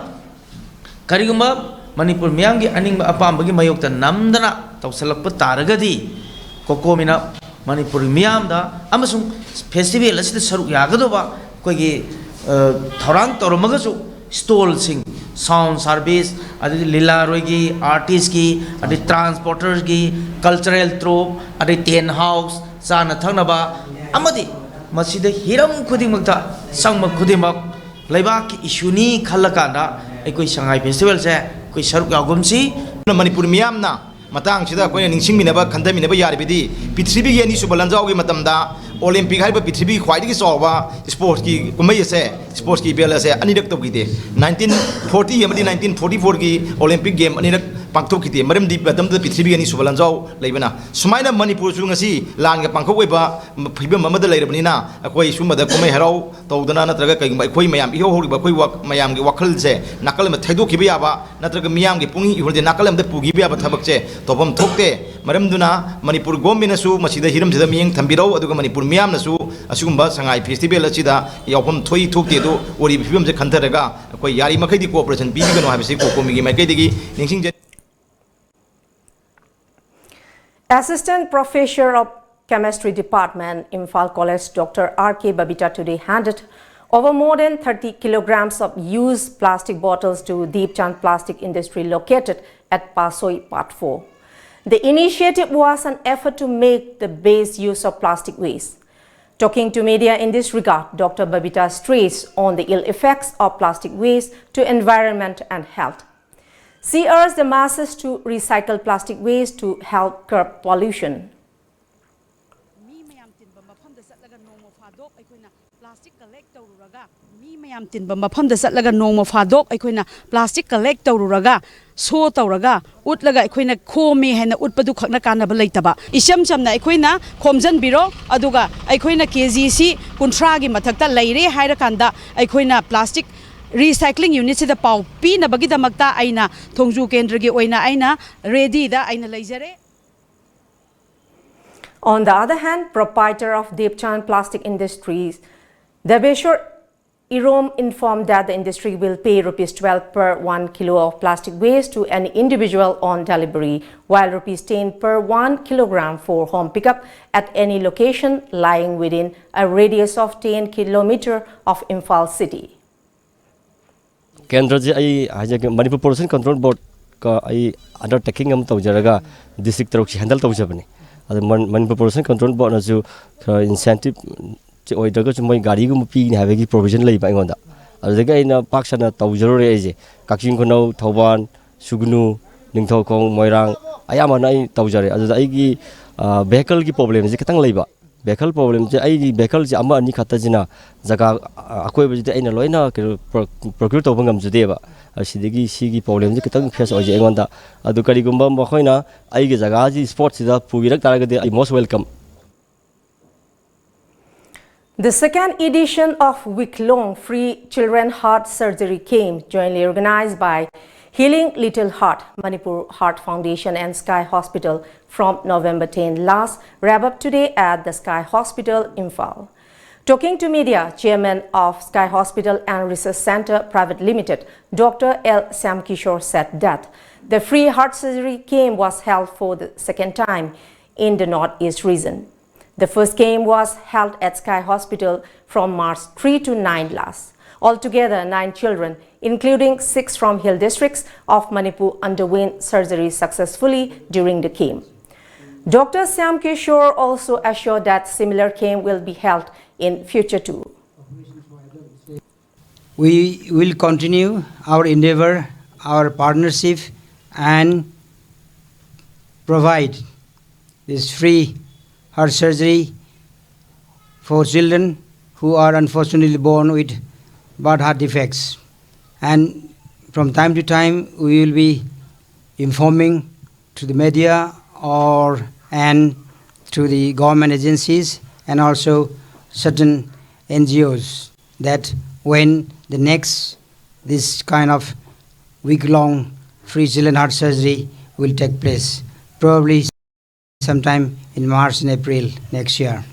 ꯀꯔꯤꯒꯨꯝꯕ ꯃꯅꯤꯄꯨꯔ ꯃꯤꯌꯥꯝꯒꯤ ꯑꯅꯤꯡꯕ ꯑꯄꯥꯝꯕꯒꯤ ꯃꯥꯌꯣꯛꯇ ꯅꯝꯗꯅ ꯇꯧꯁꯜꯂꯛꯄ ꯇꯥꯔꯒꯗꯤ, ꯀꯣꯀꯣꯃꯤꯅ ꯃꯅꯤꯄꯨꯔ ꯃꯤꯌꯥꯝꯗ ꯑꯃꯁꯨꯡ ꯐꯦꯁꯇꯤꯚꯦꯜ ꯑꯁꯤꯗ ꯁꯔꯨꯛ ꯌꯥꯒꯗꯧꯕ ꯑꯩꯈꯣꯏꯒꯤ, ꯑ, ꯊꯧꯔꯥꯡ ꯇꯧꯔꯝꯃꯒꯁꯨ, ꯁ꯭ꯇꯣꯜꯁꯤꯡ, ꯁꯥꯎꯟ ꯁꯥꯔꯚꯤꯁ, ꯑꯗꯩꯗꯤ ꯂꯤꯂꯥꯔꯣꯏꯒꯤ, ꯑꯥꯔꯇꯤꯁꯀꯤ, ꯑꯗꯩ ꯇ꯭ꯔꯥꯟꯁꯄꯣꯔꯇꯔꯒꯤ, ꯀꯜꯆꯔꯦꯜ ꯇ꯭ꯔꯨꯞ, ꯑꯗꯩ ꯇꯦꯟ ꯍꯥꯎꯁ, ꯆꯥꯅ ꯊꯛꯅꯕ, ꯑꯃꯗꯤ ꯃꯁꯤꯗ ꯍꯤꯔꯝ ꯈꯨꯗꯤꯡꯃꯛꯇ ꯆꯪꯕ ꯈꯨꯗꯤꯡꯃꯛ ꯂꯩꯕꯥꯛꯀꯤ ꯏꯁꯨꯅꯤ ꯈꯜꯂꯀꯥꯟꯗ ꯑꯩꯈꯣꯏ ꯁꯉꯥꯏ ꯐꯦꯁꯇꯤꯚꯦꯜꯁꯦ ꯑꯩꯈꯣꯏ ꯁꯔꯨꯛ ꯌꯥꯎꯒꯨꯝꯁꯤ꯫ ꯑꯗꯨꯅ ꯃꯅꯤꯄꯨꯔ ꯃꯤꯌꯥꯝꯅ ꯃꯇꯥꯡꯁꯤꯗ ꯑꯩꯈꯣꯏꯅ ꯅꯤꯡꯁꯤꯡꯃꯤꯟꯅꯕ, ꯈꯟꯊꯃꯤꯟꯅꯕ ꯌꯥꯔꯤꯕꯗꯤ, ꯄ꯭ꯔꯤꯊꯤꯕꯤꯒꯤ ꯑꯅꯤꯁꯨꯕ ꯂꯥꯟꯖꯥꯎꯒꯤ ꯃꯇꯝꯗ ꯑꯣꯂꯦꯝꯄꯤꯛ ꯍꯥꯏꯔꯤꯕ ꯄ꯭ꯔꯤꯊꯤꯕꯤꯒꯤ ꯈ꯭ꯋꯥꯏꯗꯒꯤ ꯆꯥꯎꯕ ꯁ꯭ꯄꯣꯔꯠꯁꯀꯤ ꯀꯨꯝꯍꯩ ꯑꯁꯦ, ꯁ꯭ꯄꯣꯔꯠꯁꯀꯤ ꯏꯚꯦꯟꯠ ꯑꯁꯦ ꯑꯅꯤꯔꯛ ꯇꯧꯈꯤꯗꯦ꯫ ꯅꯥꯏꯟꯇꯤꯟ ꯐꯣꯔꯇꯤ ꯑꯃꯗꯤ ꯅꯥꯏꯟꯇꯤꯟ ꯐꯣꯔꯇꯤ ꯐꯣꯔꯒꯤ ꯑꯣꯂꯦꯝꯄꯤꯛ ꯒꯦꯝ ꯑꯅꯤꯔꯛ ꯄꯥꯡꯊꯣꯛꯈꯤꯗꯦ, ꯃꯔꯝꯗꯤ ꯃꯇꯝꯗꯨꯗ ꯄ꯭ꯔꯤꯊꯤꯕꯤꯒꯤ ꯑꯅꯤꯁꯨꯕ ꯂꯥꯟꯖꯥꯎ ꯂꯩꯕꯅ꯫ ꯁꯨꯃꯥꯏꯅ ꯃꯅꯤꯄꯨꯔꯁꯨ ꯉꯁꯤ ꯂꯥꯟꯒ ꯄꯥꯡꯊꯣꯛ ꯑꯣꯏꯕ ꯐꯤꯕꯝ ꯑꯃꯗ ꯂꯩꯔꯕꯅꯤꯅ, ꯑꯩꯈꯣꯏ ꯁꯨꯝꯕꯗ ꯀꯨꯝꯍꯩ ꯍꯔꯥꯎ ꯇꯧꯗꯅ, ꯅꯠꯇ꯭ꯔꯒ ꯀꯩꯒꯨꯝꯕ ꯑꯩꯈꯣꯏ ꯃꯌꯥꯝ, ꯏꯍꯧ ꯍꯧꯔꯤꯕ ꯑꯩꯈꯣꯏ ꯋꯥ-, ꯃꯌꯥꯝꯒꯤ ꯋꯥꯈꯜꯁꯦ ꯅꯥꯀꯜ ꯑꯃ ꯊꯩꯗꯣꯛꯈꯤꯕ ꯌꯥꯕ, ꯅꯠꯇ꯭ꯔꯒ ꯃꯤꯌꯥꯝꯒꯤ ꯄꯨꯛꯅꯤꯡ ꯏꯍꯨꯜꯁꯦ ꯅꯥꯀꯜ ꯑꯃꯗ ꯄꯨꯈꯤꯕ ꯌꯥꯕ ꯊꯕꯛꯁꯦ ꯇꯧꯐꯝ ꯊꯣꯛꯇꯦ꯫ ꯃꯔꯝꯗꯨꯅ ꯃꯅꯤꯄꯨꯔ ꯒꯣꯔꯃꯦꯟꯅꯁꯨ ꯃꯁꯤꯗ, ꯍꯤꯔꯝꯁꯤꯗ ꯃꯤꯠꯌꯦꯡ ꯊꯝꯕꯤꯔꯧ, ꯑꯗꯨꯒ ꯃꯅꯤꯄꯨꯔ ꯃꯤꯌꯥꯝꯅꯁꯨ ꯑꯁꯤꯒꯨꯝꯕ ꯁꯉꯥꯏ ꯐꯦꯁꯇꯤꯚꯦꯜ ꯑꯁꯤꯗ ꯌꯥꯎꯐꯝ ꯊꯣꯛꯏ ꯊꯣꯛꯇꯦ ꯑꯗꯨ ꯑꯣꯏꯔꯤꯕ ꯐꯤꯕꯝꯁꯦ ꯈꯟꯊꯔꯒ ꯑꯩꯈꯣꯏ ꯌꯥꯔꯤꯃꯈꯩꯗꯤ ꯀꯣꯑꯣꯄꯔꯦꯁꯟ ꯄꯤꯕꯤꯒꯅꯨ ꯍꯥꯏꯕꯁꯤ ꯀꯣꯀꯣꯃꯤꯒꯤ ꯃꯥꯏꯀꯩꯗꯒꯤ ꯅꯤꯡꯁꯤꯡꯖꯔꯤ꯫ Assistant Professor of Chemistry Department, Imphal College, Doctor R K Babita today handed over more than thirty kilograms of used plastic bottles to Deepchand Plastic Industry located at Pasoi, Part four. The initiative was an effort to make the best use of plastic waste. Talking to media in this regard, Doctor Babita stressed on the ill effects of plastic waste to environment and health. She urged the masses to recycle plastic waste to help curb pollution. ꯃꯤ ꯃꯌꯥꯝ ꯇꯤꯟꯕ ꯃꯐꯝꯗ ꯆꯠꯂꯒ ꯅꯣꯡꯃ ꯐꯥꯗꯣꯛ ꯑꯩꯈꯣꯏꯅ plastic collect ꯇꯧꯔꯨꯔꯒ, ꯃꯤ ꯃꯌꯥꯝ ꯇꯤꯟꯕ ꯃꯐꯝꯗ ꯆꯠꯂꯒ ꯅꯣꯡꯃ ꯐꯥꯗꯣꯛ ꯑꯩꯈꯣꯏꯅ ꯄ꯭ꯂꯥꯁꯇꯤꯛ ꯀꯂꯦꯛ ꯇꯧꯔꯨꯔꯒ, ꯁꯣ ꯇꯧꯔꯒ, ꯎꯠꯂꯒ ꯑꯩꯈꯣꯏꯅ ꯈꯣꯝꯃꯦ ꯍꯥꯏꯅ ꯎꯠꯄꯗꯨ ꯈꯛꯅ ꯀꯥꯟꯅꯕ ꯂꯩꯇꯕ꯫ ꯏꯆꯝ ꯆꯝꯅ ꯑꯩꯈꯣꯏꯅ ꯈꯣꯝꯖꯤꯟꯕꯤꯔꯣ, ꯑꯗꯨꯒ ꯑꯩꯈꯣꯏꯅ ꯀꯦ ꯖꯤꯁꯤ ꯀꯨꯟꯊ꯭ꯔꯥꯒꯤ ꯃꯊꯛꯇ ꯂꯩꯔꯦ ꯍꯥꯏꯔꯀꯥꯟꯗ ꯑꯩꯈꯣꯏꯅ ꯄ꯭ꯂꯥꯁꯇꯤꯛ ꯔꯤꯁꯥꯏꯀ꯭ꯂꯤꯡ ꯌꯨꯅꯤꯠꯁꯤꯗ ꯄꯥꯎ ꯄꯤꯅꯕꯒꯤꯗꯃꯛꯇ ꯑꯩꯅ ꯊꯣꯡꯖꯨ ꯀꯦꯟꯗ꯭ꯔꯒꯤ ꯑꯣꯏꯅ ꯑꯩꯅ ꯔꯦꯗꯤꯗ ꯑꯩꯅ ꯂꯩꯖꯔꯦ꯫ On the other hand, proprietor of Debchan Plastic Industries, Debeshwar Irom, informed that the industry will pay rupees twelve per one kilo of plastic waste to any individual on delivery, while rupees ten per one kilogram for home pickup at any location lying within a radius of ten kilometer of Imphal city. ꯀꯦꯟꯗ꯭ꯔꯁꯦ ꯑꯩ ꯍꯥꯏꯖꯒꯦ, Manipur pollution control ꯕꯣꯔꯗꯀ ꯑꯩ ꯑꯟꯗꯔꯇꯦꯀꯤꯡ ꯑꯃ ꯇꯧꯖꯔꯒ district ꯇꯔꯨꯛꯁꯤ handle ꯇꯧꯖꯕꯅꯤ꯫ ꯑꯗꯣ Manipur pollution control ꯕꯣꯔꯗꯅꯁꯨ ꯈꯔ incentive ꯑꯣꯏꯗ꯭ꯔꯒꯁꯨ ꯃꯣꯏ ꯒꯥꯔꯤꯒꯨꯝꯕ ꯄꯤꯒꯅꯤ ꯍꯥꯏꯕꯒꯤ ꯄ꯭ꯔꯣꯕꯤꯖꯟ ꯂꯩꯕ ꯑꯩꯉꯣꯟꯗ꯫ ꯑꯗꯨꯗꯒꯤ ꯑꯩꯅ ꯄꯥꯛ ꯁꯟꯅ ꯇꯧꯖꯔꯨꯔꯦ ꯑꯩꯁꯦ꯫ ꯀꯛꯆꯤꯡ ꯈꯨꯅꯧ, ꯊꯧꯕꯥꯜ, ꯁꯨꯒꯅꯨ, ꯅꯤꯡꯊꯧꯈꯣꯡ, ꯃꯣꯏꯔꯥꯡ, ꯑꯌꯥꯝꯕꯅ ꯑꯩ ꯇꯧꯖꯔꯦ꯫ ꯑꯗꯨꯗ ꯑꯩꯒꯤ ꯚꯦꯍꯤꯀꯜꯒꯤ ꯄ꯭ꯔꯣꯕ꯭ꯂꯦꯝꯁꯦ ꯈꯤꯇꯪ ꯂꯩꯕ꯫ ꯚꯦꯍꯤꯀꯜ ꯄ꯭ꯔꯣꯕ꯭ꯂꯦꯝꯁꯦ ꯑꯩꯒꯤ ꯚꯦꯍꯤꯀꯜꯁꯦ ꯑꯃ ꯑꯅꯤ ꯈꯛꯇꯁꯤꯅ ꯖꯒꯥ ꯑꯀꯣꯏꯕꯁꯤꯗ ꯑꯩꯅ ꯂꯣꯏꯅ ꯀꯩꯅꯣ ꯄ꯭ꯔꯣꯀ꯭ꯌꯨꯔ ꯇꯧꯕ ꯉꯝꯖꯗꯦꯕ꯫ ꯑꯁꯤꯗꯒꯤ ꯁꯤꯒꯤ ꯄ꯭ꯔꯣꯕ꯭ꯂꯦꯝꯁꯦ ꯈꯤꯇꯪ ꯐꯦꯁ ꯑꯣꯏꯖꯩ ꯑꯩꯉꯣꯟꯗ꯫ ꯑꯗꯨ ꯀꯔꯤꯒꯨꯝꯕ ꯃꯈꯣꯏꯅ ꯑꯩꯒꯤ ꯖꯒꯥꯁꯤ ꯁ꯭ꯄꯣꯠꯁꯤꯗ ꯄꯨꯕꯤꯔꯛ ꯇꯥꯔꯒꯗꯤ ꯑꯩ most welcome꯫ The second edition of week-long free children heart surgery camp, jointly organized by Healing Little Heart, Manipur Heart Foundation and Sky Hospital, from November ten last, wrap up today at the Sky Hospital, Imphal. Talking to media, chairman of Sky Hospital and Research Center Private Limited, Doctor L Samkishore, said that the free heart surgery camp was held for the second time in the Northeast region. The first camp was held at Sky Hospital from March three to nine last. Altogether, nine children, including six from hill districts of Manipur, underwent surgery successfully during the camp. Doctor Samkishore also assured that similar camp will be held in future too. We will continue our endeavor, our partnership, and provide this free heart surgery for children who are unfortunately born with bad heart defects. And from time to time, we will be informing to the media or and to the government agencies and also certain N G Os that when the next this kind of week-long free children heart surgery will take place. Probably sometime in March and April next year.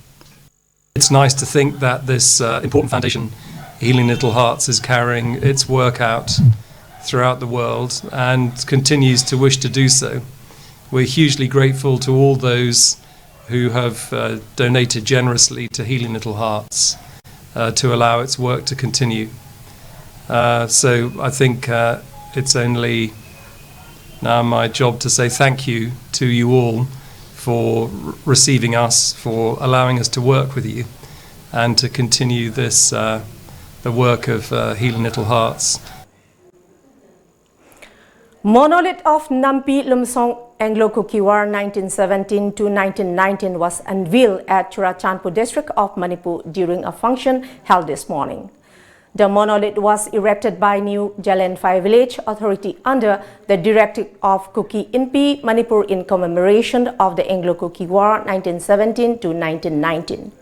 It's nice to think that this uh, important foundation, Healing Little Hearts, is carrying its work out throughout the world and continues to wish to do so. We're hugely grateful to all those who have uh, donated generously to Healing Little Hearts uh, to allow its work to continue. Uh, so I think uh, it's only now my job to say thank you to you all for r- receiving us, for allowing us to work with you, and to continue this uh, the work of uh, Healing Little Hearts. Monolith of Nampi Lumsong Anglo-Kuki War nineteen seventeen to nineteen nineteen was unveiled at Churachandpur district of Manipur during a function held this morning. The monolith was erected by New Jalenphai Village Authority under the directive of Kuki Inpi Manipur in commemoration of the Anglo-Kuki War nineteen seventeen to nineteen nineteen.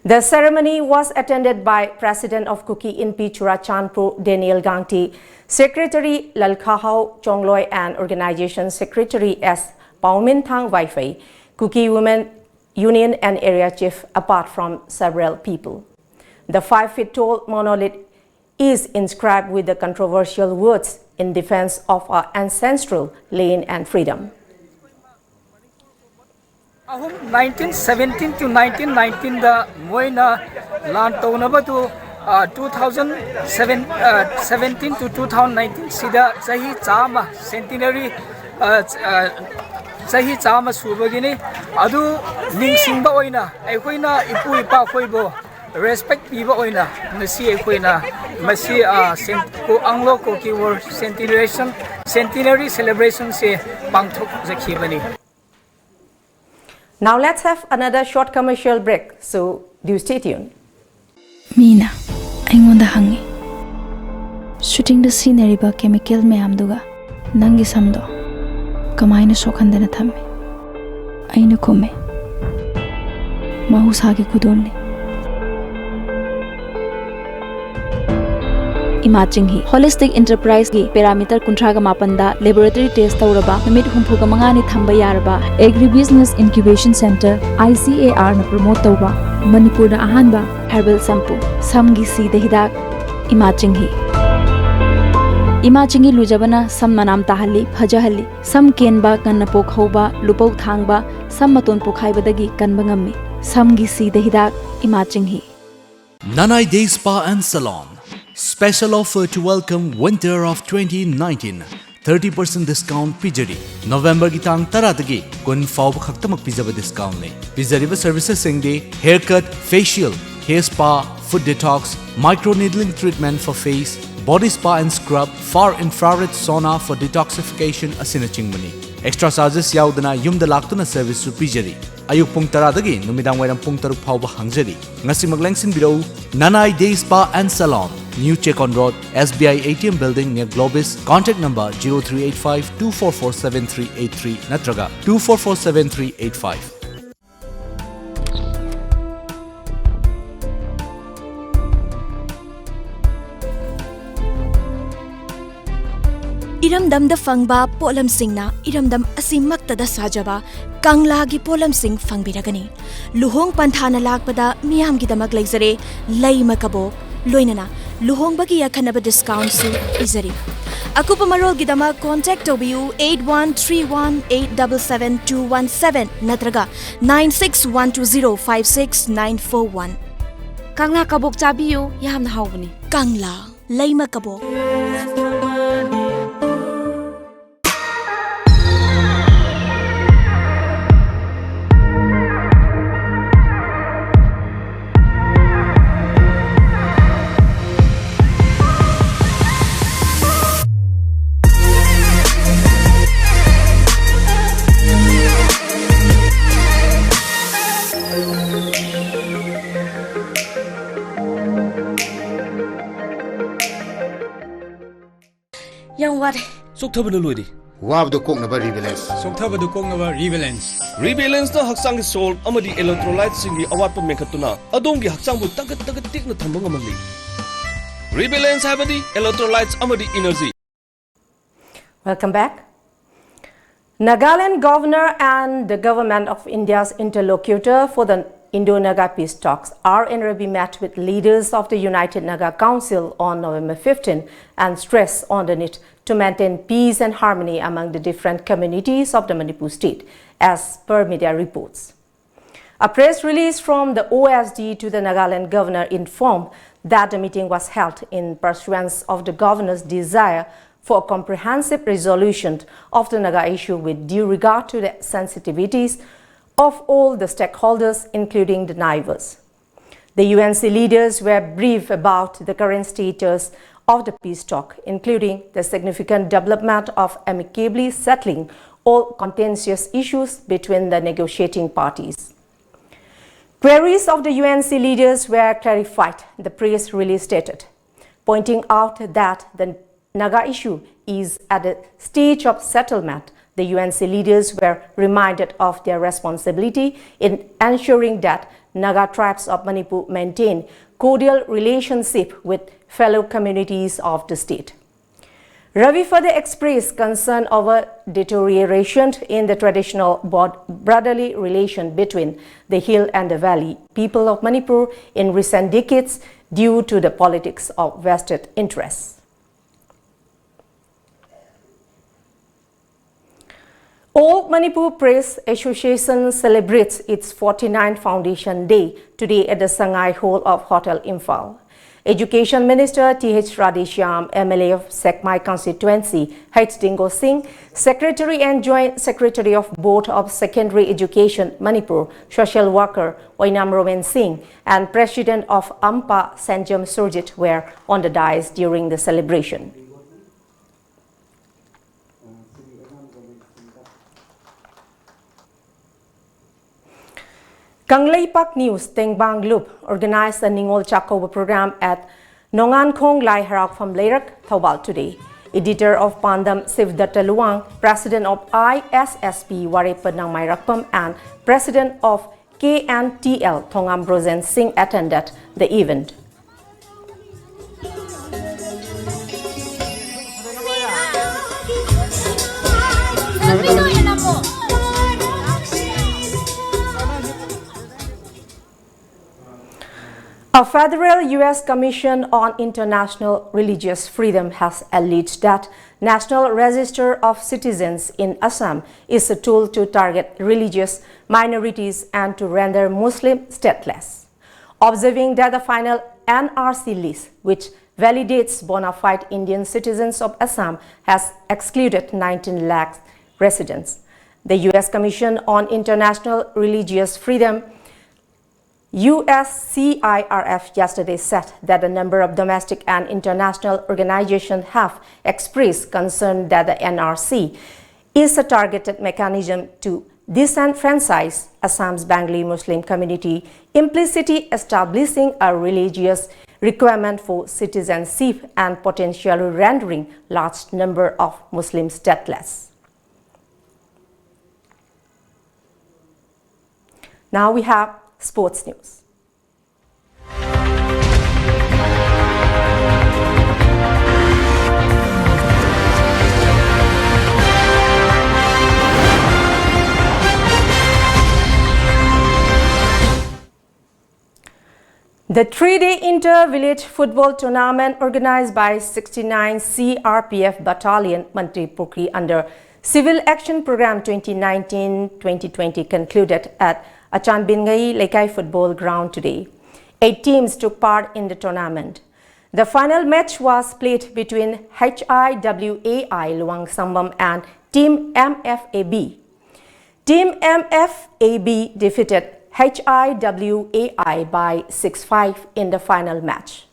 The ceremony was attended by President of Kuki Inpi Churachandpur Daniel Gangte, Secretary Lalkhahau Chongloi and Organization Secretary S Paominthang Vaiphei, Kuki Women Union and Area Chief, apart from several people. The five feet tall monolith is inscribed with the controversial words "In defense of our ancestral land and freedom." ꯑꯍꯨꯝ nineteen seventeen to nineteen nineteen ꯗ ꯃꯣꯏꯅ ꯂꯥꯟ ꯇꯧꯅꯕꯗꯨ two thousand seventeen to two thousand nineteen ꯁꯤꯗ ꯆꯍꯤ ꯆꯥꯝꯃ centenary ꯆꯍꯤ ꯆꯥꯝꯃ ꯁꯨꯕꯒꯤꯅꯤ꯫ ꯑꯗꯨ ꯅꯤꯡꯁꯤꯡꯕ ꯑꯣꯏꯅ ꯑꯩꯈꯣꯏꯅ ꯏꯄꯨ ꯏꯄꯥ ꯑꯩꯈꯣꯏꯕꯨ respect ꯄꯤꯕ ꯑꯣꯏꯅ ꯉꯁꯤ ꯑꯩꯈꯣꯏꯅ ꯃꯁꯤ Anglo Kuki War centenary celebration centenary celebrationꯁꯦ ꯄꯥꯡꯊꯣꯛꯆꯈꯤꯕꯅꯤ꯫ Now let's have another short commercial break, so do stay tuned. ꯃꯤꯅ ꯑꯩꯉꯣꯟꯗ ꯍꯪꯉꯤ, ꯁꯨꯇꯤꯡꯗ ꯁꯤꯖꯤꯟꯅꯔꯤꯕ ꯀꯦꯃꯤꯀꯦꯜ ꯃꯌꯥꯝꯗꯨꯒ ꯅꯪꯒꯤ ꯁꯝꯗꯣ ꯀꯃꯥꯏꯅ ꯁꯣꯛꯍꯟꯗꯅ ꯊꯝꯃꯤ? ꯑꯩꯅ ꯈꯨꯝꯃꯦ, ꯃꯍꯧꯁꯥꯒꯤ ꯈꯨꯗꯣꯜꯅꯤ꯫ ꯏꯃꯥ ꯆꯤꯡꯍꯤ꯫ Holistic Enterpriseꯀꯤ parameter ꯀꯨꯟꯊ꯭ꯔꯥꯒ ꯃꯥꯄꯟꯗ laboratory test ꯇꯧꯔꯕ, ꯅꯨꯃꯤꯠ ꯍꯨꯝꯐꯨꯒ ꯃꯉꯥꯅꯤ ꯊꯝꯕ ꯌꯥꯔꯕ Agri Business Incubation Centre, I C A Rꯅ promote ꯇꯧꯕ ꯃꯅꯤꯄꯨꯔꯗ ꯑꯍꯥꯟꯕ herbal shampoo, ꯁꯝꯒꯤ ꯁꯤꯗ ꯍꯤꯗꯥꯛ, ꯏꯃꯥ ꯆꯤꯡꯍꯤ꯫ ꯏꯃꯥ ꯆꯤꯡꯍꯤ ꯂꯨꯖꯕꯅ ꯁꯝ ꯃꯅꯥꯝ ꯇꯥꯍꯜꯂꯤ, ꯐꯖꯍꯜꯂꯤ꯫ ꯁꯝ ꯀꯦꯟꯕ, ꯉꯟꯅ ꯄꯣꯛꯍꯧꯕ, ꯂꯨꯄꯧ ꯊꯥꯡꯕ, ꯁꯝ ꯃꯇꯣꯟ ꯄꯣꯈꯥꯏꯕꯗꯒꯤ ꯀꯟꯕ ꯉꯝꯃꯤ꯫ ꯁꯝꯒꯤ ꯁꯤꯗ ꯍꯤꯗꯥꯛ, ꯏꯃꯥ ꯆꯤꯡꯍꯤ꯫ Nanai Day Spa and Salon, special offer to welcome winter of twenty nineteen, thirty percent discount ꯄꯤꯖꯔꯤ꯫ Novemberꯒꯤ ꯇꯥꯡ ꯇꯔꯥꯗꯒꯤ ꯀꯨꯟ ꯐꯥꯎꯕ ꯈꯛꯇꯃꯛ ꯄꯤꯖꯕ discountꯅꯤ꯫ ꯄꯤꯖꯔꯤꯕ servicesꯁꯤꯡꯗꯤ haircut, facial, hair spa, foot detox, microneedling treatment for face, body spa and scrub, far infrared sauna for detoxification ꯑꯁꯤꯅꯆꯤꯡꯕꯅꯤ꯫ Extra charges ꯌꯥꯎꯗꯅ ꯌꯨꯝꯗ ꯂꯥꯛꯇꯨꯅ serviceꯁꯨ ꯄꯤꯖꯔꯤ꯫ ꯑꯌꯨꯛ ꯄꯨꯡ ꯇꯔꯥꯗꯒꯤ ꯅꯨꯃꯤꯗꯥꯡ ꯋꯥꯏꯔꯝ ꯄꯨꯡ ꯇꯔꯨꯛ ꯐꯥꯎꯕ ꯍꯥꯡꯖꯔꯤ꯫ ꯉꯁꯤꯃꯛ ꯂꯦꯡꯁꯤꯟꯕꯤꯔꯛꯎ, Nanai Day Spa and Salon, New Checkon Road, S B I A T M Building near Globis, contact number zero three eight five two four four seven three eight three ꯅꯠꯇ꯭ꯔꯒ two four four seven three eight five꯫ ꯏꯔꯝꯗꯝꯗ ꯐꯪꯕ ꯄꯣꯠꯂꯝꯁꯤꯡꯅ ꯏꯔꯝꯗꯝ ꯑꯁꯤꯃꯛꯇꯗ ꯁꯥꯖꯕ ꯀꯪꯂꯥꯒꯤ ꯄꯣꯠꯂꯝꯁꯤꯡ ꯐꯪꯕꯤꯔꯒꯅꯤ꯫ ꯂꯨꯍꯣꯡ ꯄꯟꯊꯥꯅ ꯂꯥꯛꯄꯗ ꯃꯤꯌꯥꯝꯒꯤꯗꯃꯛ ꯂꯩꯖꯔꯦ ꯂꯩꯃ ꯀꯕꯣꯛ, ꯂꯣꯏꯅꯅ ꯂꯨꯍꯣꯡꯕꯒꯤ ꯑꯈꯟꯅꯕ discountꯁꯨ ꯄꯤꯖꯔꯤ꯫ ꯑꯀꯨꯞꯄ ꯃꯔꯣꯜꯒꯤꯗꯃꯛ contact ꯇꯧꯕꯤꯌꯨ eight one three one eight double seven two one seven ꯅꯠꯇ꯭ꯔꯒ nine six one two zero five six nine four one꯫ ꯀꯪꯂꯥ ꯀꯕꯣꯛ ꯆꯥꯕꯤꯌꯨ, ꯌꯥꯝꯅ ꯍꯥꯎꯕꯅꯤ꯫ ꯀꯪꯂꯥ꯫ ꯂꯩꯃ ꯀꯕꯣꯛ꯫ ꯌꯥꯝ ꯋꯥꯔꯦ꯫ ꯆꯣꯛꯊꯕꯅ ꯂꯣꯏꯔꯦ꯫ ꯋꯥꯕꯗꯣ ꯀꯣꯛꯅꯕ Rebalance꯫ ꯆꯣꯛꯊꯕꯗꯨ ꯀꯣꯛꯅꯕ Rebalance꯫ Rebalanceꯅ ꯍꯛꯆꯥꯡꯒꯤ salt ꯑꯃꯗꯤ electrolyteꯁꯤꯡꯒꯤ ꯑꯋꯥꯠꯄ ꯃꯦꯟꯈꯠꯇꯨꯅ ꯑꯗꯣꯝꯒꯤ ꯍꯛꯆꯥꯡꯕꯨ ꯇꯒꯠ ꯇꯒꯠ ꯇꯦꯛꯅ ꯊꯝꯕ ꯉꯝꯍꯜꯂꯤ꯫ Rebalance ꯍꯥꯏꯕꯗꯤ electrolytes ꯑꯃꯗꯤ energy꯫ Welcome back. Nagaland governor and the government of India's interlocutor for the Indo-Naga peace talks, R N Ravi, met with leaders of the United Naga Council on November fifteen and stressed on the need to maintain peace and harmony among the different communities of the Manipur state, as per media reports. A press release from the O S D to the Nagaland governor informed that the meeting was held in pursuance of the governor's desire for a comprehensive resolution of the Naga issue with due regard to the sensitivities of all the stakeholders, including the neighbors. The U N C leaders were briefed about the current status of the peace talk, including the significant development of amicably settling all contentious issues between the negotiating parties. Queries of the U N C leaders were clarified, the press release stated, pointing out that the Naga issue is at the stage of settlement. The U N C leaders were reminded of their responsibility in ensuring that Naga tribes of Manipur maintain cordial relationship with fellow communities of the state. Ravi further expressed concern over deterioration in the traditional bod- brotherly relation between the hill and the valley people of Manipur in recent decades due to the politics of vested interests. All Manipur Press Association celebrates its forty-ninth Foundation Day today at the Sangai Hall of Hotel Imphal. Education Minister T H Radheshyam, M L A of Sekmai constituency, H Dingo Singh, Secretary and Joint Secretary of Board of Secondary Education Manipur, social worker Oinam Romen Singh, and President of AMPA Sanjam Surjit were on the dais during the celebration. Kangleipak News, Tengbang Loop organized a Ningol Chakouba program at Nongankhong Lai Haraokpham Leirak, Thoubal today. Editor of Pandam Sivdatta Luang, President of I S S P Warepa Nangmai Rakpam, and President of K N T L Thongam Rosen Singh attended the event. A federal U S Commission on International Religious Freedom has alleged that National Register of Citizens in Assam is a tool to target religious minorities and to render Muslim stateless. Observing that the final N R C list, which validates bona fide Indian citizens of Assam, has excluded nineteen lakh residents, the U S Commission on International Religious Freedom, U S C I R F, yesterday said that a number of domestic and international organizations have expressed concern that the N R C is a targeted mechanism to disenfranchise Assam's Bengali Muslim community, implicitly establishing a religious requirement for citizenship and potentially rendering large number of Muslims stateless. Now we have sports news. The three-day inter-village football tournament organized by sixty-nine C R P F Battalion Mantripukhri under Civil Action Program twenty nineteen twenty twenty concluded at Achanbingai Leikai Football Ground today. Eight teams took part in the tournament. The final match was played between H I W A I Luang Sambam and Team M F A B. Team M F A B defeated H I W A I by six five in the final match.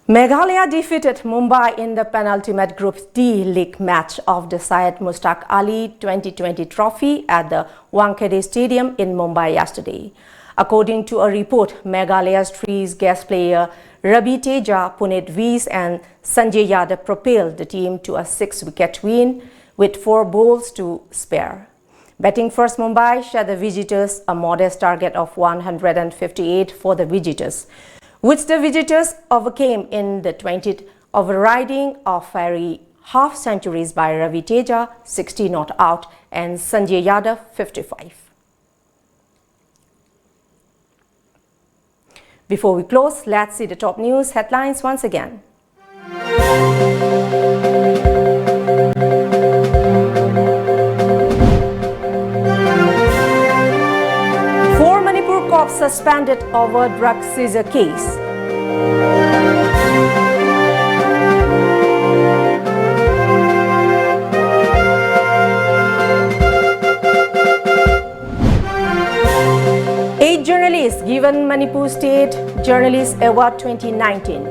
Meghalaya defeated Mumbai in the penultimate Group D league match of the Syed Mushtaq Ali twenty twenty trophy at the Wankhede Stadium in Mumbai yesterday. According to a report, Meghalaya's three guest player Ravi Teja, Puneet Vis and Sanjay Yadav propelled the team to a six-wicket win with four bowls to spare. Batting first, Mumbai shut the visitors a modest target of one hundred fifty-eight for the visitors, which the visitors overcame in the twentieth over, riding a fiery half centuries by Ravi Teja, sixty not out, and Sanjay Yadav, fifty-five. Before we close, let's see the top news headlines once again. Four Manipur cops suspended over drug seizure case. Eight journalists given Manipur State Journalist Award twenty nineteen.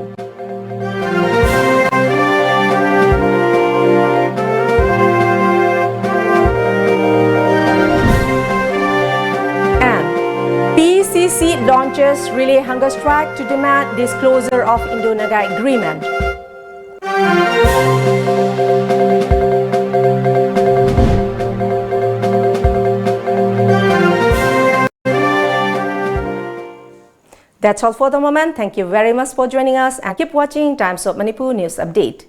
And P C C launches relay hunger strike to demand disclosure of Indo-Naga agreement. That's all for the moment. Thank you very much for joining us and keep watching Times of Manipur News Update.